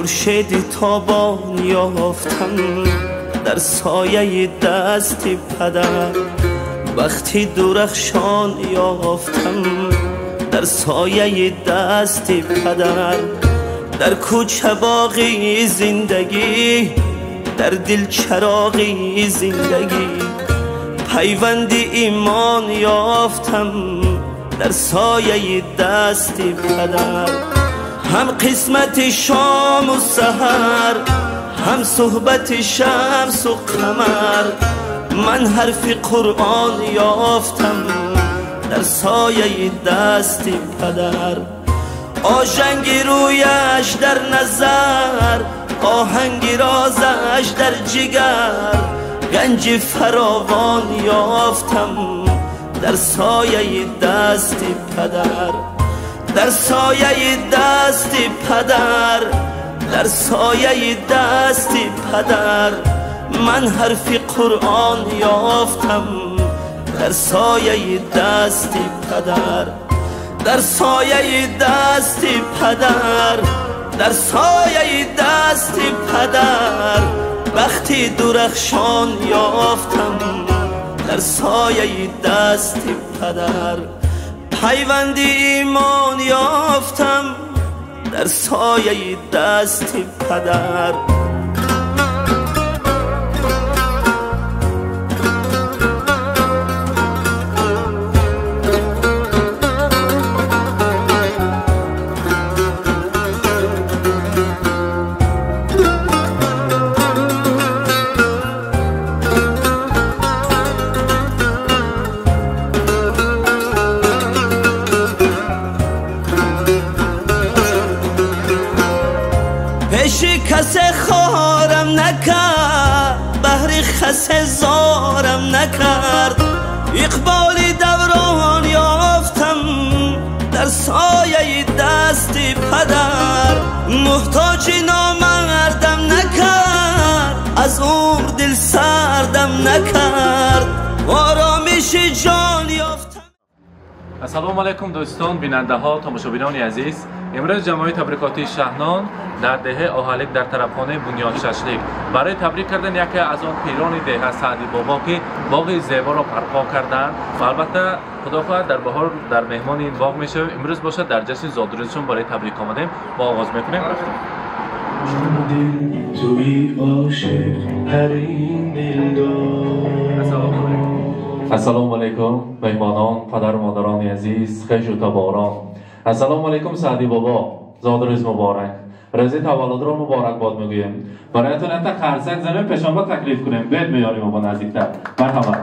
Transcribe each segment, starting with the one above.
خورشید تابان یافتم در سایه دست پدر، بختی درخشان یافتم در سایه دست پدر، در کوچه باغی زندگی، در دل چراغی زندگی، پیوند ایمان یافتم در سایه دست پدر. هم قسمت شام و سحر، هم صحبت شمس و قمر، من حرف قرآن یافتم در سایه دست پدر. آژنگ رویش در نظر، آهنگ رازش در جگر، گنج فراوان یافتم در سایه دست پدر، در سایه دست پدر، در سایه دست پدر، من حرف قرآن یافتم در سایه دست پدر، در سایه دست پدر، در سایه دست پدر، بختی درخشان یافتم در سایه دست پدر، پیوند ایمان یافتم در سایه دست پدر. کس خارم نکرد، بهر خس زارم نکرد، اقبال دوران یافتم در سایه دست پدر، محتاج نامردم نکرد، از عمر دل سردم نکرد، آرامش جان یافتم. السلام علیکم دوستان، بیننده ها، تماشابینان عزیز. امروز جمعی تبریکاتی شهنان در دهه آهلیک در طرفخانه بنیاد ششلیک برای تبریک کردن یکی از آن پیران دهه سعدی بابا که باغ زیبا را برپا کردند و البته خدا خواهد در بهار در مهمان این باغ میشویم. امروز باشد در جشن زادروزشون برای تبریک آمدیم. با آغاز میکنیم. السلام علیکم مهمانان، پدر و مادران عزیز، خویش و تباران. السلام علیکم سعدی بابا، زادروز مبارک، روز تولد را مبارک باد میگوییم. برایتون انت خرسک زمین پشنبه تکلیف کنیم. بید میاریم با نزدیکتر. مرحبا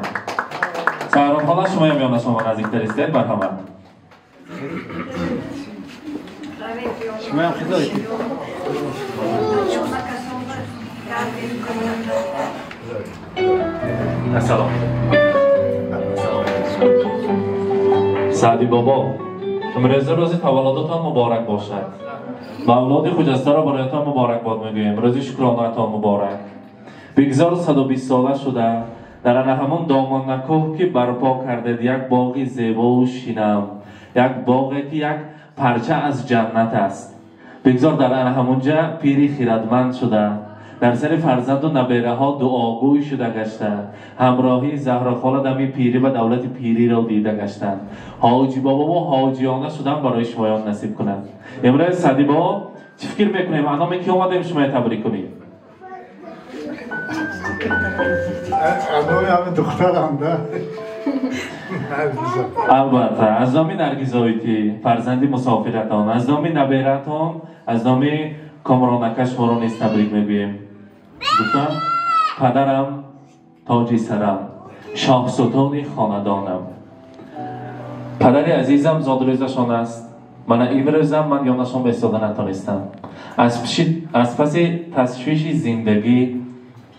سهران خاله، شما هم یانه شما نزدیکتر استید. مرحبا شما هم خیلی. السلام سعدی بابا، امروز روز تولدتان مبارک باشد. و اولاد خجسته را برایتان مبارک باد میگوییم. روز شکرانه‌تان مبارک. بگذار 120 ساله شده در همان دامان نکوه که برپا کردید یک باغ زیبا و شینم، یک باغی که یک پرچه از جنت است. بگذار در همونجا پیری خیردمند شده، در سر فرزند و نبیره ها دعاگوی شده گشته، همراهی زهرا خاله دمی پیری و دولت پیری را دیده گشتند. حاجی بابا و حاجیانه شدن برای شمایان نصیب کنند. امروز سعدی بابا چی فکر میکنیم؟ انام که اومدیم شما تبریک کنیم. انام دخترم ده. البته از نام نرگس آیتی فرزند مسافرتان، از نام نبیرتان، از نام کامرانکش ما را نیز تبریک میگوییم. گفتم پدرم تاجی سرم، شاه ستون خاندانم، پدر عزیزم زادروزشان است. من امروزم من یانشان به ایستاده نتانستم. از پس تشویش زندگی،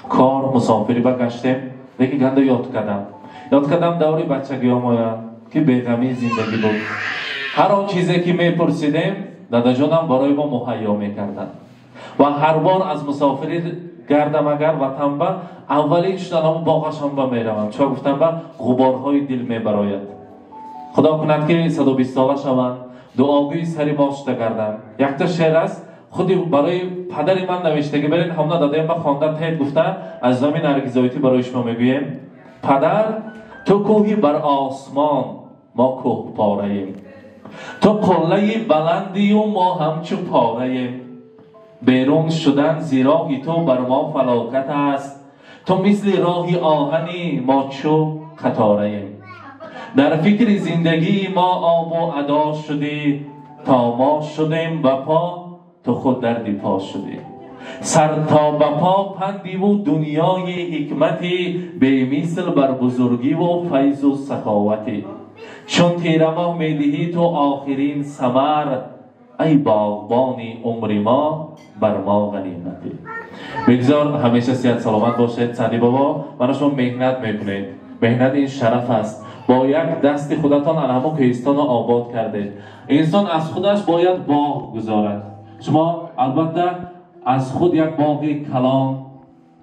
کار، مسافری بگشتیم، لیکن گنده یاد کردم. یاد کردم دوری بچگی ها که بیغمی زندگی بود. هر آن چیزی که میپرسیدیم دادا جانم برای ما مهیا میکردن و هر بار از مسافری گردم اگر وطن به اولین شدنم باغشان به میروم. چون گفتم به غبارهای دل میبراید. خدا کند که 120 ساله شوند، دعاگوی سری ما شده گردند. یک تا شعر است، Худи барои падари ман навиштагӣ барин ҳамна дадаям ба хонда тед гуфта аз номи Наргизоитӣ барои шумо мегӯем. Падар, ту кӯҳи бар осмон, мо кӯҳпораем. Ту қуллаи баландию мо ҳамчу пораем. Берун шудан зи роҳи ту бар мо фалокат аст. Ту мисли роҳи оҳанӣ, мо чу қатораем. Дар фикри зиндагии мо обу адо шудӣ, то мо шудем ба по, ту худ дарди по шудӣ. Сар то ба по пандиву дунёи ҳикматӣ, бемисл бар бузургиву файзу саховатӣ. Чун тирамоҳ медиҳӣ ту охирин самар, ай боғбони умри мо бар мо ғаниматӣ. Бигзор ҳамеша сиҳат саломат бошед. Саъдӣ бобо, мана шумо меҳнат мекунед. Меҳнат ин шараф аст. Бо як дасти худатон ана ҳамон кӯҳистонро обод кардед. Инсон аз худаш бояд боғ гузорад. Шумо албатта аз худ як боғи калон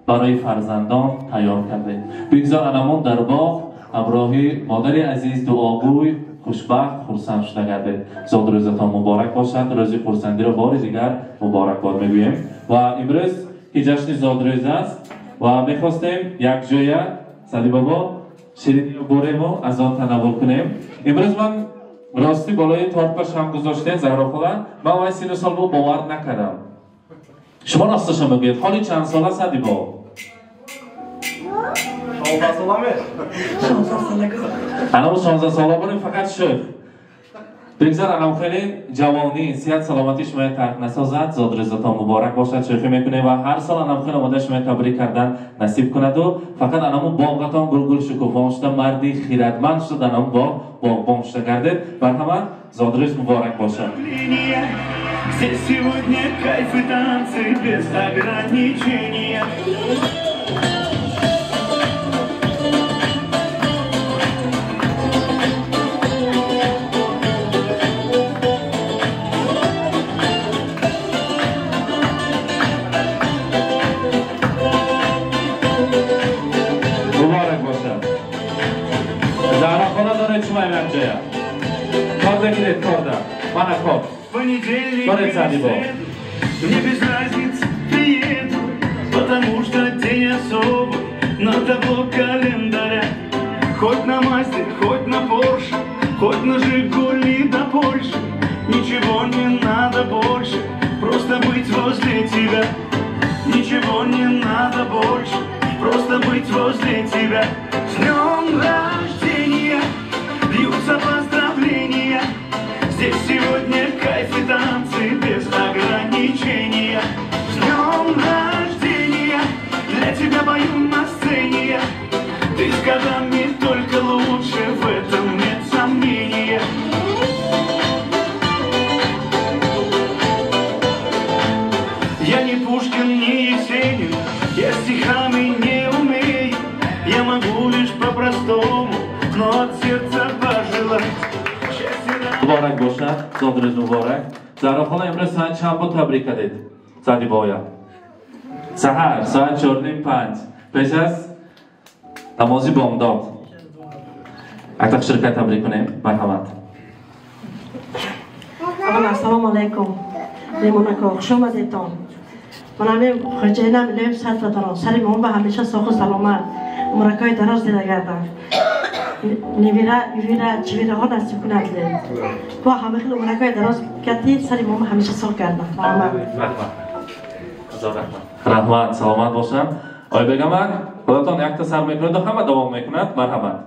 барои фарзандон тайёр кардед. Бигзор анамон дар боғ ҳамроҳи модари азиз дуогӯй хушбахт хурсанд шуда гардед. Зодрӯзатон муборак бошад. Рӯзи хурсандиро бори дигар муборакбод мегӯем. Ва имрӯз ки ҷашни зодрӯз аст ва мехостем якҷоя Саъдӣ бобо шириниро бурему аз он танаввул кунем. Имрӯз ман ростӣ болои тортпаш ҳам гузоштем Заҳрохола. Ман вай сину сол бо бовар накардам. Шумо росташа мегӯед, ҳоли чанд сола Саъдӣ бобо? 16 сола ме? Анам 16 сола бурем фақат шӯх. Бигзар анам хеле ҷавонӣ, сиҳат саломатӣ шумоя тарк насозад. Зодрӯзатон муборак бошад. Шӯхӣ мекунем ва ҳар сол анам хеле омода шумоя табрик кардан насиб кунаду фақат анаму боғатон гулгул шукуфон шуда, марди хиратманд шуда, анаму боғ боғбон шуда гардед. Марҳамат, зодрӯз муборак бошад. Здесь сегодня кайф и танцы без ограничения. Муборак бошад. Заҳрохона доред шумо якҷоя. Кор бигиред, корда. Мана кор. Понедельник Доред или Саъдӣ бобо. среду, мне без разницы приеду, потому что день особый на табло календаря. Хоть на Мазде, хоть на Порше, хоть на Жигули до Польши, ничего не надо больше, просто быть возле тебя. Ничего не надо больше, просто быть возле тебя. С днем рождения льются поздравления. Здесь сегодня кайф и танцы без ограничения. С днем рождения, для тебя пою на сцене я. Ты с годами только лучше, в этом нет сомнения. Я не Пушкин, не Есенин, я стихами не умею. Я могу лишь по-простому, но от сердца пожелать. Муборак бошад, зодрӯз муборак. Заҳрохона имрӯз соат чанд буд табрик кардед? Саъдӣ бобоя. Саҳар соат 4:30 пеш аз намози бомдод. Акта ширкат табрик кунем. Марҳамат. Аввал ассалому алайкум. Меҳмонако, хуш омадедтон. Манамем хоҷаинам илоҳим садфатонон. Сари мо ба ҳамеша соҳу саломат. Умракҳои дароз дида гарданд. Невира, ювира, чивираҳо насиб кунад ле. Бо ҳама хел умракҳои дароз кати сари мо ҳамеша соҳ гарданд. Марҳамат. Раҳмат, саломат бошанд. Ойбегамак, худатон якта сар мекунад ва ҳама давом мекунад. Марҳамат.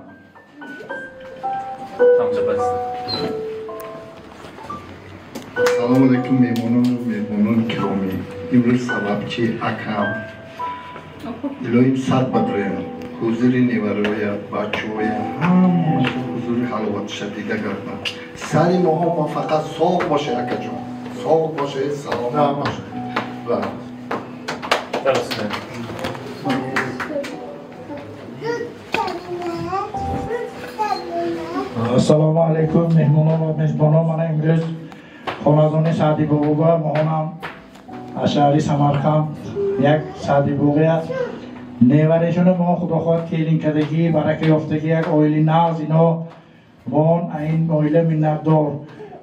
Салом алейкум меҳмонону меҳмонони киромӣ. Имрӯз сабабчи акам илоҳим сад бадроям, ҳузури невароя, бачаҳоя, ҳамаша ҳузури ҳаловатша дида гардам. Сари моҳо мо фақат соғ боше, акаҷон, соғ боше, саломат боше. Ва Ассалому алайкум меҳмонон ва мезбонон. Мана имрӯз хонадони Саъдӣ бобо моҳонам аз шаҳри Самарқанд як Саъдӣ бобоя неварешоно мо худо хоҳад келин кардагӣ, барака ёфтагӣ, як оили нағз. Ино моон ин оила миннатдор.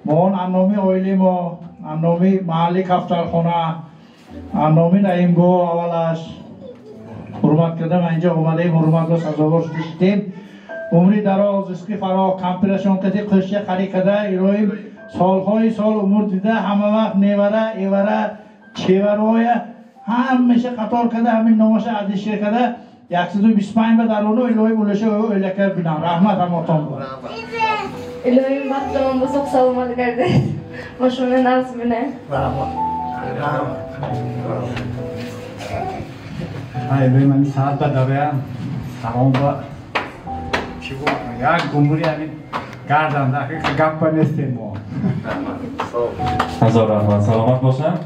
Моон аз номи оили мо, Номи маҳалли Кафтархона, номи Раимбо аввалаш ҳурмат кардам, инҷа омадаем, ҳурматро сазовор шудем. Умри дароз, ризқи фароғ, кампирашон кади қӯшча қарӣ карда, илоҳим солҳои сол умр дида, ҳама вақт невара, эвара, чевароя ҳамеша қатор карда, ҳамин номаша адишер карда, 125 ба дарону илоҳим улаша ӯлака бинам. Раҳмат ҳамотон. Илоҳим бахтамон босоқ саломат гардед. Мо шумо нағз бинем. Раҳмат. Илоҳим ҳамин саат ба дароям, салом ба як гумури ҳамин гарданд, гаппа нестем мо. Ҳазор раҳмат, саломат бошанд.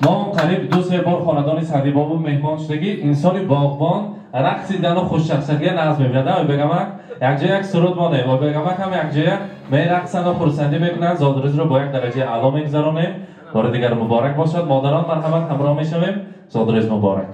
Мо қариб 2-3 бор хонадони Саъдибобу меҳмон шудагӣ, инсони боғбон рақсидану хушшахсагия нағз мебинад. Ойбегамак якҷоя як суруд монем. Ойбегамак ҳам якҷоя мерақсанду хурсандӣ мекунанд. Зодрӯзро бо як дараҷаи аъло мегузаронем. Бори дигар муборак бошад. Модарон марҳамат, ҳамроҳ мешавем. Зодрӯз муборак.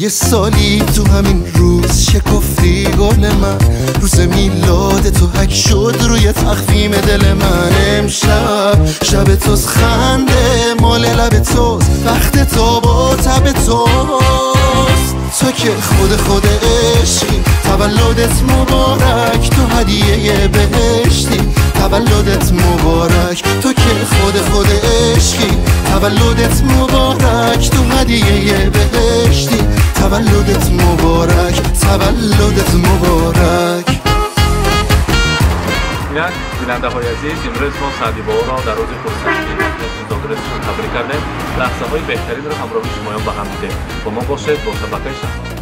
سالی تو همین روز شکفتی گل من، روز میلاد تو حک شد روی تقویم دل من. امشب شب توست، خنده مال لب توست، وقت تو با تب توست. تو که خود خود عشقی، تولدت مبارک، تو هدیه بهشتی، تولدت مبارک. تو که خود خود عشقی، تولدت مبارک، تو هدیه بهشتی، تولدت مبارک، تولدت مبارک. اینک بیننده های عزیز، امروز ما سعدیبابا را در روز خرسندی زادروزشان تبریک کردیم. لحظه های بهترین را همراه شمایان به هم دیدیم. با ما باشید با شبکه شهر.